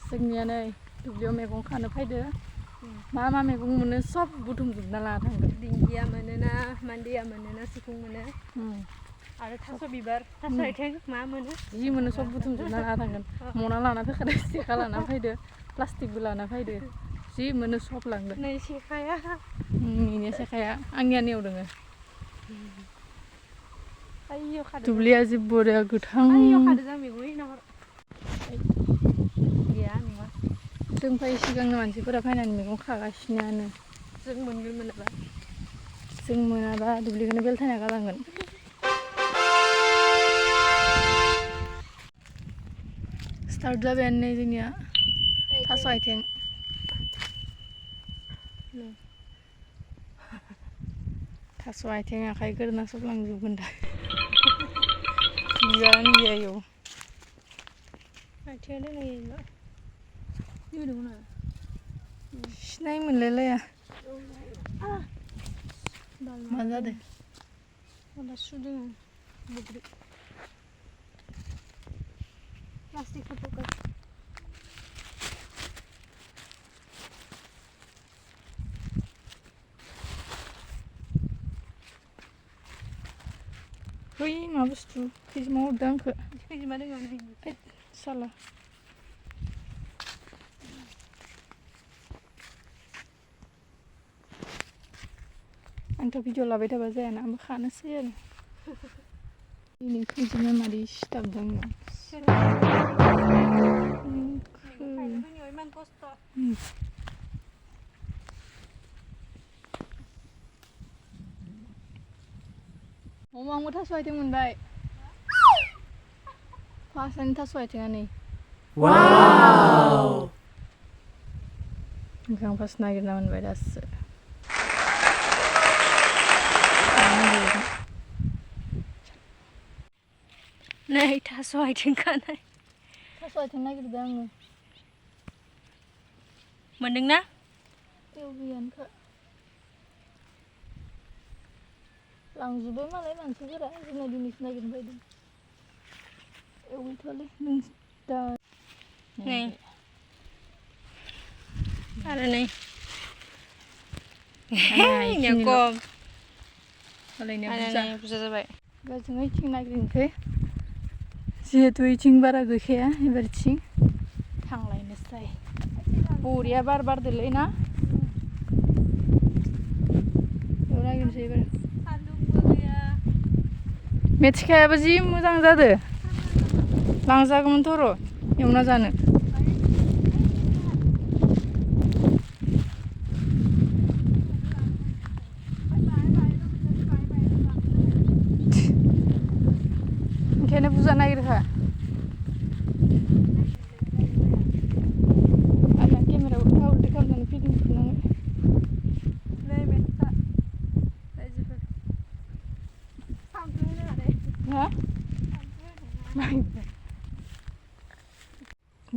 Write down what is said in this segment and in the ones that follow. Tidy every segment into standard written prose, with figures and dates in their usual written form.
जोंनिया नै दुब्लियाव मैगं खानो फैदो मा मा मैगं मोनो सब बुथुमजोबना लाना थांगोन दिंखिया मोनोना मwndia मोनोना सिफुं मोनो आरो थास' बिबार थास' आथिं मा मोनो जि मोनो सब बुथुमजोबना लाना थांगोन मना लाना फैखादो सेखा लाना फैदो प्लास्टिकबो लाना फैदो जि मोनो सब लांगोन नै सेखाया नैनिया सेखाया आंनिया नैयाव दोङो आइयो खादो दुब्लिया जि बरिया गोथां आइयो खादो जों मैगं नाहर गैया नङा जों फै सिगांनो मानसिफोरा फैनानै मैगं खागासिनोआनो जों मोनगोन मोनाबा जों मोनाबा दुब्लिखौनो बेलथायना गालांगोन स्टार्ट जाबायानो नै जोंनिया थास' आथिं थास' आथिं आखाइ गोदोना सब लांजोबगोन दा बिबारानो गैया इयाव आथिङा दोनलायोना सिनाय मोनलायलाया मा जादों माबा सुदों बुग्रि प्लास्टिक फट'खौ बै मा बुस्थु खैजिमा हरदों आंखो खैजिमा दोङो ओइ साला आंथ' भिडिअ लाबाय थाबा जायाना आंबो खानोसै आरो दिनै खैजिमा मादै सिथाबदों इमान खस्थ' आंबो थास' आथिं मोनबाय फार्स्टआनो थास' आथिङा नै वाव आं फार्स्ट नागिरना मोनबाय दासो नै थास' आथिं खानाय थास' आथिं नागिरदों आङो मोनदोंना बेयाव गैयानोखा लांजोब्बाय मालाय मानसिफोरा जोंना दिनैसो नागिरनो फैदों एवहैथ'वालै नों दा नै आरो नै इनिया खम मालायनिया बुरजा जाबाय जों ओइथिं नागिरनोसै जिहेतु इथिं बारा गैखाया एबारथिं थांलायनोसै बरिया बार बारदोलै ना बेयाव नागिरनोसै एबार सान्दुंबो गैया मेथिखायाबो जि मोजां जादो लांजागौमोनथ' र' एवना जानो ओंखायनो बुरजा नागिरखा आंना केमेरायाव उल्था उल्थि खालामनानै फिदिंफिननांगोन नै मेथा रायजोफोर साउन्डखौ होनो हादे हा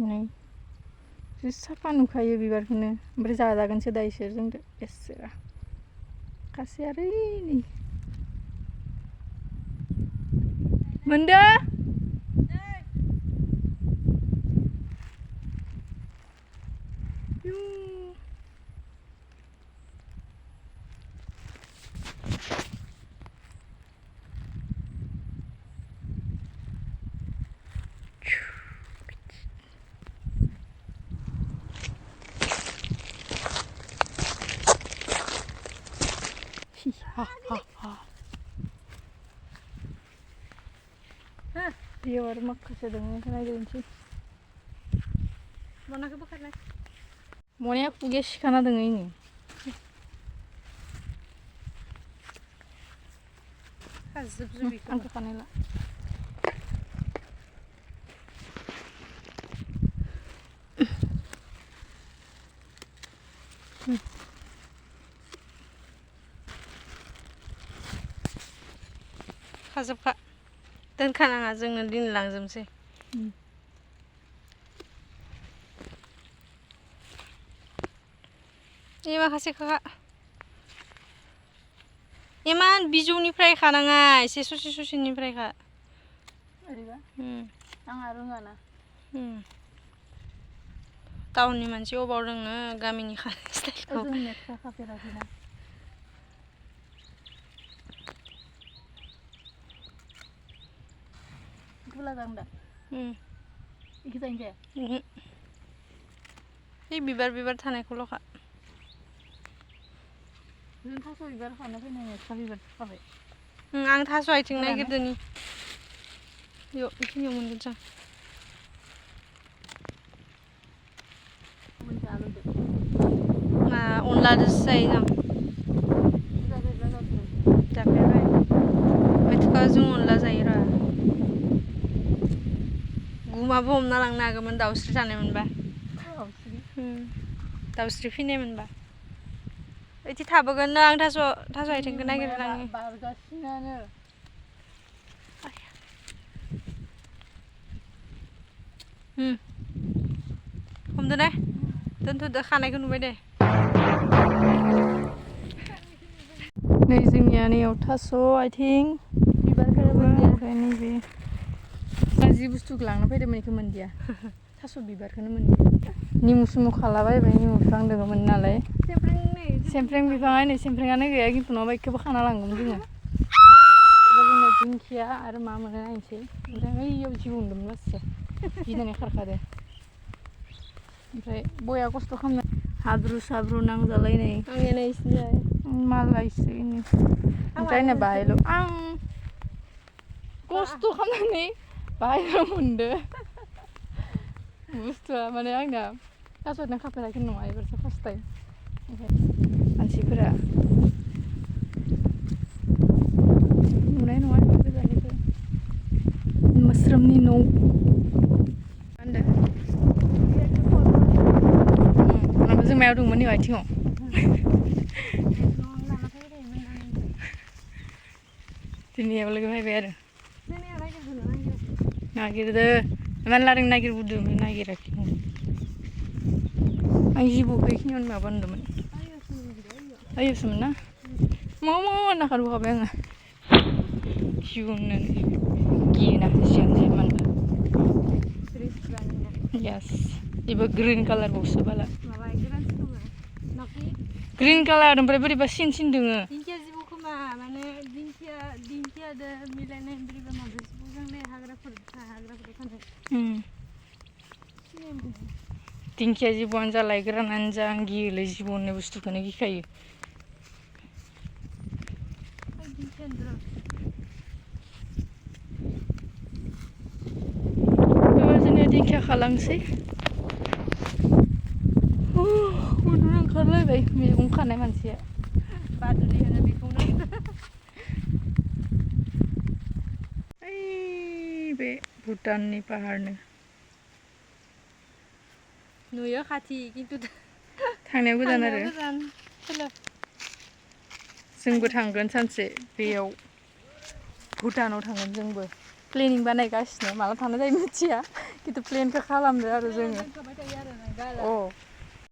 नै जि साफा नुखायो बिबारखौनो ओमफ्राय जाजागोनसो दा इसोर जोंदो एसेरा खासि आरो नै मोनदो ha ha ha बेयाव आरो माखासे दङ नायग्रोनोसै मनाखौ बोखारनाय मनाया खुगाया सिखाना दङ इनि खाजोबजोब बेखौ आंखौ खानायला खाजोबखा दोनखानाङा जोङो दिन लांजोबनोसै ए माखासे खाखा इमान बिजौनिफ्राय खानाङा एसे ससे ससेनिफ्राय खा ओरैबा आंहा रोङाना टाउननि मानसि अबाव रोंनो गामिनि खानाय स्टाइलखौ जों नेक्सा खाफेराखैना हwlangdw दा इखो जायो जाया बे बिबार थानायखौल'खा जों थास' बिबार खाना फैनाय नेक्सा बिबार खाबाय आं थास' आथिं नागिरदोनि बेखिनियाव मोनगोन जों अनलाजोंसो जायो जों जाफेरबाय मैथ्रुखौ जों अनला जायो र' गुमाबो हमना लांनो हागौमोन दाउस्रि जानाय मोनबा दाउस्रि फैनाय मोनबा इदि थाबोगोन आं थास' आथिंखौ नागिरलाङो बारगासिनो हमदो दे दोनथ'दो खानायखौ नुबाय दे नै जोंनिया नैयाव थास' आथिं बिबारखौ ओमफ्राय नैबे आं जि बुस्थुखौ लांनो फैदोंमोन बेखौ मोनदिया थास' बिबारखौनो मोनदिया निमु सिमु खालाबायबाय निमु बिफां दङमोन नालाय सेमफ्रें बिफाङा नै सेमफ्रेंआनो गैया खिन्थु नङाबा बेखौबो खाना लांगौमोन जोङो एबा जोंना दिंखिया आरो मा मोनो नायनोसै ओमफ्राय ओइयाव जिबौ नुदोंमोन लासैसो गिनानै खारखादो ओमफ्राय बया खस्थ' खालामनो हाब्रु साब्रु नांजालायनाय मालायसो ओमफ्राय ना बाहायल' आं खस्थ' खालामनानै बाहायल' मोनदो बुस्थुआ माने आंना थास' आथिं खाफेराखै नङा एबारसो फार्स्ट टाइम ओमफ्राय मानसिफोरा नुनाय नङा गोजाननिफ्राय मोस्रोमनि न' होनदो जों मायाव दंमोन नै आथिङाव दिनैयाव लोगो फैबाय आरो नागिरदो इमान लादों नागिरबोदों ओमफ्राय नागिराखै आं जिबौखौ बेखिनियावनो माबा नुदोंमोन ओइयावसोमोन ना मा होनना खारबोखाबाय आङो जिबौ नुनानै गियोना जियानो जाया मानो यास बेबो ग्रिन कालारबावसो बाला ग्रिन कालार ओमफ्राय बोरैबा सिन दोङो दिंखिया जिबौ खोमा माने दिंखियादो मिलायनाय बोरैबा माबा जिबौजों हाग्राफोर थानाय दिंखिया जिबौआनो जा लायगोरानानो जा आं गियोलै जिबौ होननाय बुस्थुखौनो गिखायो जोंनिया दिंखिया खालांसै उन्दुनो ओंखारलायबाय मैगं खानाय मानसिया बादुलि होनो बेखौनो ओइ बे भुटाननि पाहारनो नुयो खाथि खिन्थु थांनायाव गोजान आरो खोलो जोंबो थांगोन सानसे बेयाव भुटानाव थांगोन जोंबो प्लेनिं बानायगासिनो माला थांनाय जायो मिथिया खिन्थु प्लेनखौ खालामदो आरो जोङो